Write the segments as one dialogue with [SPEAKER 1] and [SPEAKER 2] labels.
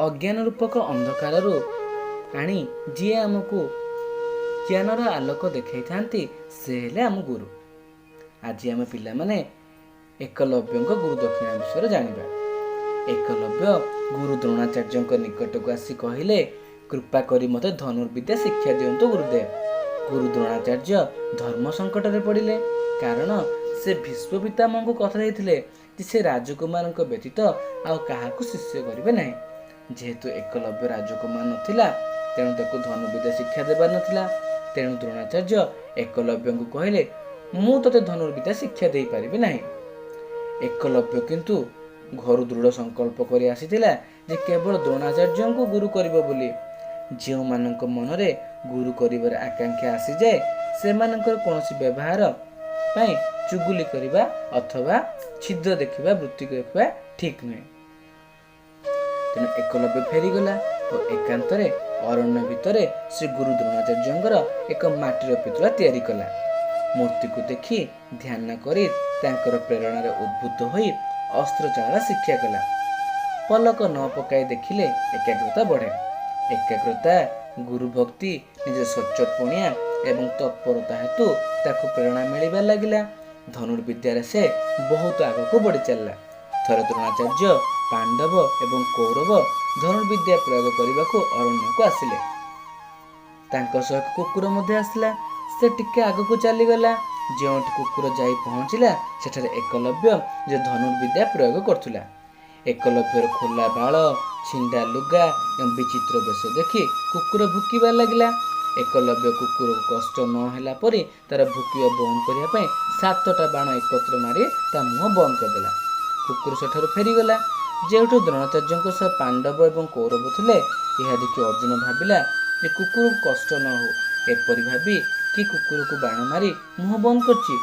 [SPEAKER 1] ଅଜ୍ଞାନ ରୂପକ ଅନ୍ଧକାରରୁ ଆଣି ଯିଏ ଆମକୁ ଜ୍ଞାନର ଆଲୋକ ଦେଖାଇଥାନ୍ତି, ସେ ହେଲେ ଆମ ଗୁରୁ। ଆଜି ଆମେ ପିଲାମାନେ ଏକଲବ୍ୟଙ୍କ ଗୁରୁ ଦକ୍ଷିଣା ବିଷୟରେ ଜାଣିବା। ଏକଲବ୍ୟ ଗୁରୁ ଦ୍ରୋଣାଚାର୍ଯ୍ୟଙ୍କ ନିକଟକୁ ଆସି କହିଲେ, କୃପା କରି ମୋତେ ଧନୁର୍ବିଦ୍ୟା ଶିକ୍ଷା ଦିଅନ୍ତୁ ଗୁରୁଦେବ। ଗୁରୁ ଦ୍ରୋଣାଚାର୍ଯ୍ୟ ଧର୍ମ ସଙ୍କଟରେ ପଡ଼ିଲେ, କାରଣ ସେ ଭୀଷ୍ମ ପିତାମହଙ୍କୁ କଥା ଦେଇଥିଲେ ଯେ ସେ ରାଜକୁମାରଙ୍କ ବ୍ୟତୀତ ଆଉ କାହାକୁ ଶିଷ୍ୟ କରିବେ ନାହିଁ। ଯେହେତୁ ଏକଲବ୍ୟ ରାଜକୁମାର ନଥିଲା, ତେଣୁ ତାକୁ ଧନୁର୍ବିଦ୍ୟା ଶିକ୍ଷା ଦେବାର ନଥିଲା। ତେଣୁ ଦ୍ରୋଣାଚାର୍ଯ୍ୟ ଏକଲବ୍ୟଙ୍କୁ କହିଲେ, ମୁଁ ତୋତେ ଧନୁର୍ବିଦ୍ୟା ଶିକ୍ଷା ଦେଇପାରିବି ନାହିଁ। ଏକଲବ୍ୟ କିନ୍ତୁ ଘରୁ ଦୃଢ଼ ସଂକଳ୍ପ କରି ଆସିଥିଲା ଯେ କେବଳ ଦ୍ରୋଣାଚାର୍ଯ୍ୟଙ୍କୁ ଗୁରୁ କରିବ ବୋଲି। ଯେଉଁମାନଙ୍କ ମନରେ ଗୁରୁ କରିବାର ଆକାଂକ୍ଷା ଆସିଯାଏ, ସେମାନଙ୍କର କୌଣସି ବ୍ୟବହାର ପାଇଁ ଚୁଗୁଲି କରିବା ଅଥବା ଛିଦ୍ର ଦେଖିବା ବୃତ୍ତି ରଖିବା ଠିକ୍ ନୁହେଁ। ତେଣୁ ଏକଲବ୍ୟ ଫେରିଗଲା ଓ ଏକାନ୍ତରେ ଅରଣ୍ୟ ଭିତରେ ଶ୍ରୀ ଗୁରୁ ଦ୍ରୋଣାଚାର୍ଯ୍ୟଙ୍କର ଏକ ମାଟିର ପିତୁଳା ତିଆରି କଲା। ମୂର୍ତ୍ତିକୁ ଦେଖି ଧ୍ୟାନ କରି ତାଙ୍କର ପ୍ରେରଣାରେ ଉଦ୍ବୁଦ୍ଧ ହୋଇ ଅସ୍ତ୍ର ଚାଳନା ଶିକ୍ଷା କଲା। ପଲକ ନ ପକାଇ ଦେଖିଲେ ଏକାଗ୍ରତା ବଢ଼େ। ଏକାଗ୍ରତା, ଗୁରୁଭକ୍ତି, ନିଜ ସଚ୍ଚୋଟ ପଣିଆ ଏବଂ ତତ୍ପରତା ହେତୁ ତାକୁ ପ୍ରେରଣା ମିଳିବାରେ ଲାଗିଲା। ଧନୁର୍ବିଦ୍ୟାରେ ସେ ବହୁତ ଆଗକୁ ବଢ଼ି ଚାଲିଲା। ଥରେ ଦ୍ରୋଣାଚାର୍ଯ୍ୟ ପାଣ୍ଡବ ଏବଂ କୌରବ ଧନୁର୍ବିଦ୍ୟା ପ୍ରୟୋଗ କରିବାକୁ ଅରଣ୍ୟକୁ ଆସିଲେ। ତାଙ୍କ ସହ ଏକ କୁକୁର ମଧ୍ୟ ଆସିଲା। ସେ ଟିକେ ଆଗକୁ ଚାଲିଗଲା। ଯେଉଁଠି କୁକୁର ଯାଇ ପହଞ୍ଚିଲା, ସେଠାରେ ଏକଲବ୍ୟ ଯେ ଧନୁର୍ବିଦ୍ୟା ପ୍ରୟୋଗ କରୁଥିଲା। ଏକଲବ୍ୟର ଖୋଲା ବାଳ, ଛିଣ୍ଡା ଲୁଗା ଏବଂ ବିଚିତ୍ର ବେଶ ଦେଖି କୁକୁର ଭୁକିବା ଲାଗିଲା। ଏକଲବ୍ୟ କୁକୁରକୁ କଷ୍ଟ ନ ହେଲା ପରି ତାର ଭୁକିବା ବନ୍ଦ କରିବା ପାଇଁ 7ଟା ବାଣ ଏକତ୍ର ମାରି ତା ମୁହଁ ବନ୍ଦ କରିଦେଲା। କୁକୁର ସେଠାରୁ ଫେରିଗଲା, ଯେଉଁଠୁ ଦ୍ରୋଣାଚାର୍ଯ୍ୟଙ୍କ ସହ ପାଣ୍ଡବ ଏବଂ କୌରବ ଥିଲେ। ଏହା ଦେଖି ଅର୍ଜୁନ ଭାବିଲା ଯେ କୁକୁରକୁ କଷ୍ଟ ନ ହଉ, ଏପରି ଭାବି କି କୁକୁରକୁ ବାଣ ମାରି ମୁହଁ ବନ୍ଦ କରିଛି?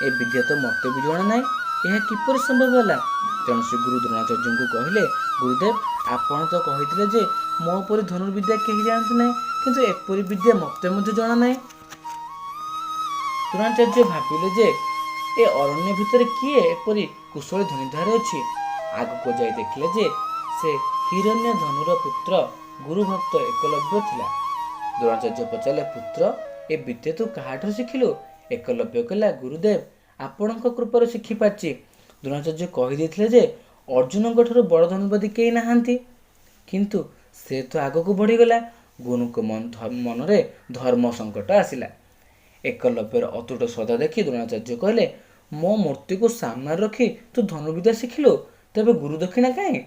[SPEAKER 1] ଏ ବିଦ୍ୟା ତ ମୋତେ ବି ଜଣା ନାହିଁ, ଏହା କିପରି ସମ୍ଭବ ହେଲା? ତେଣୁ ସେ ଗୁରୁ ଦ୍ରୋଣାଚାର୍ଯ୍ୟଙ୍କୁ କହିଲେ, ଗୁରୁଦେବ, ଆପଣ ତ କହିଥିଲେ ଯେ ମୋ ପରି ଧନୁର୍ବିଦ୍ୟା କେହି ଜାଣନ୍ତି ନାହିଁ, କିନ୍ତୁ ଏପରି ବିଦ୍ୟା ମୋତେ ମଧ୍ୟ ଜଣା ନାହିଁ। ଦ୍ରୋଣାଚାର୍ଯ୍ୟ ଭାବିଲେ ଯେ ଏ ଅରଣ୍ୟ ଭିତରେ କିଏ ଏପରି କୁଶଳୀ ଧନୁର୍ଦ୍ଧାରୀ ଅଛି? ଆଗକୁ ଯାଇ ଦେଖିଲେ ଯେ ସେ ହିରଣ୍ୟ ଧନୁର ପୁତ୍ର ଗୁରୁଭକ୍ତ ଏକଲବ୍ୟ ଥିଲା। ଦ୍ରୋଣାଚାର୍ଯ୍ୟ ପଚାରିଲେ, ପୁତ୍ର, ଏ ବିଦ୍ୟା ତୁ କାହାଠାରୁ ଶିଖିଲୁ? ଏକଲବ୍ୟ କହିଲା, ଗୁରୁଦେବ, ଆପଣଙ୍କ କୃପାରୁ ଶିଖିପାରିଛି। ଦ୍ରୋଣାଚାର୍ଯ୍ୟ କହିଦେଇଥିଲେ ଯେ ଅର୍ଜୁନଙ୍କ ଠାରୁ ବଡ଼ ଧନୁର୍ବାଦୀ କେହି ନାହାନ୍ତି, କିନ୍ତୁ ସେ ତ ଆଗକୁ ବଢ଼ିଗଲା। ଗୁରୁଙ୍କ ମନରେ ଧର୍ମ ସଙ୍କଟ ଆସିଲା। ଏକଲବ୍ୟର ଅତୁଟ ଶ୍ରଦ୍ଧା ଦେଖି ଦ୍ରୋଣାଚାର୍ଯ୍ୟ କହିଲେ, ମୋ ମୂର୍ତ୍ତିକୁ ସାମ୍ନାରେ ରଖି ତୁ ଧନୁର୍ବିଦ୍ୟା ଶିଖିଲୁ, ତେବେ ଗୁରୁ ଦକ୍ଷିଣା କାହିଁ?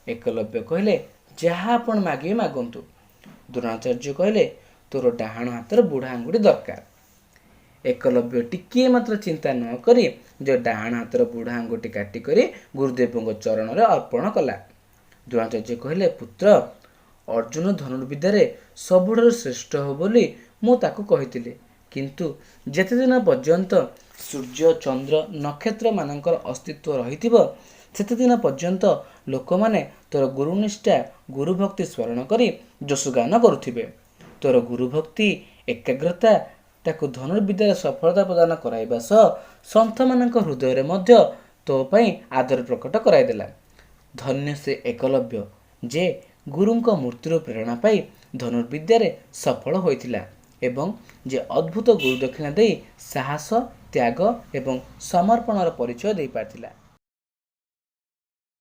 [SPEAKER 1] ଏକଲବ୍ୟ କହିଲେ, ଯାହା ଆପଣ ମାଗିବେ ମାଗନ୍ତୁ। ଦ୍ରୋଣାଚାର୍ଯ୍ୟ କହିଲେ, ତୋର ଡାହାଣ ହାତର ବୁଢ଼ା ଆଙ୍ଗୁଠି ଦରକାର। ଏକଲବ୍ୟ ଟିକିଏ ମାତ୍ର ଚିନ୍ତା ନ କରି ନିଜ ଡାହାଣ ହାତର ବୁଢ଼ା ଆଙ୍ଗୁଠି କାଟିକରି ଗୁରୁଦେବଙ୍କ ଚରଣରେ ଅର୍ପଣ କଲା। ଦ୍ରୋଣାଚାର୍ଯ୍ୟ କହିଲେ, ପୁତ୍ର, ଅର୍ଜୁନ ଧନୁର୍ବିଦ୍ୟାରେ ସବୁଠାରୁ ଶ୍ରେଷ୍ଠ ହେବ ବୋଲି ମୁଁ ତାକୁ କହିଥିଲି, କିନ୍ତୁ ଯେତେଦିନ ପର୍ଯ୍ୟନ୍ତ ସୂର୍ଯ୍ୟ, ଚନ୍ଦ୍ର, ନକ୍ଷତ୍ରମାନଙ୍କର ଅସ୍ତିତ୍ୱ ରହିଥିବ, ସେତେଦିନ ପର୍ଯ୍ୟନ୍ତ ଲୋକମାନେ ତୋର ଗୁରୁନିଷ୍ଠା, ଗୁରୁଭକ୍ତି ସ୍ମରଣ କରି ଯଶୋଗାନ କରୁଥିବେ। ତୋର ଗୁରୁଭକ୍ତି, ଏକାଗ୍ରତା ତାକୁ ଧନୁର୍ବିଦ୍ୟାରେ ସଫଳତା ପ୍ରଦାନ କରାଇବା ସହ ସନ୍ଥମାନଙ୍କ ହୃଦୟରେ ମଧ୍ୟ ତୋ ପାଇଁ ଆଦର ପ୍ରକଟ କରାଇଦେଲା। ଧନ୍ୟ ସେ ଏକଲବ୍ୟ ଯେ ଗୁରୁଙ୍କ ମୂର୍ତ୍ତିରୁ ପ୍ରେରଣା ପାଇ ଧନୁର୍ବିଦ୍ୟାରେ ସଫଳ ହୋଇଥିଲା ଏବଂ ଯେ ଅଦ୍ଭୁତ ଗୁରୁଦକ୍ଷିଣା ଦେଇ ସାହସ, ତ୍ୟାଗ ଏବଂ ସମର୍ପଣର ପରିଚୟ ଦେଇପାରିଥିଲା।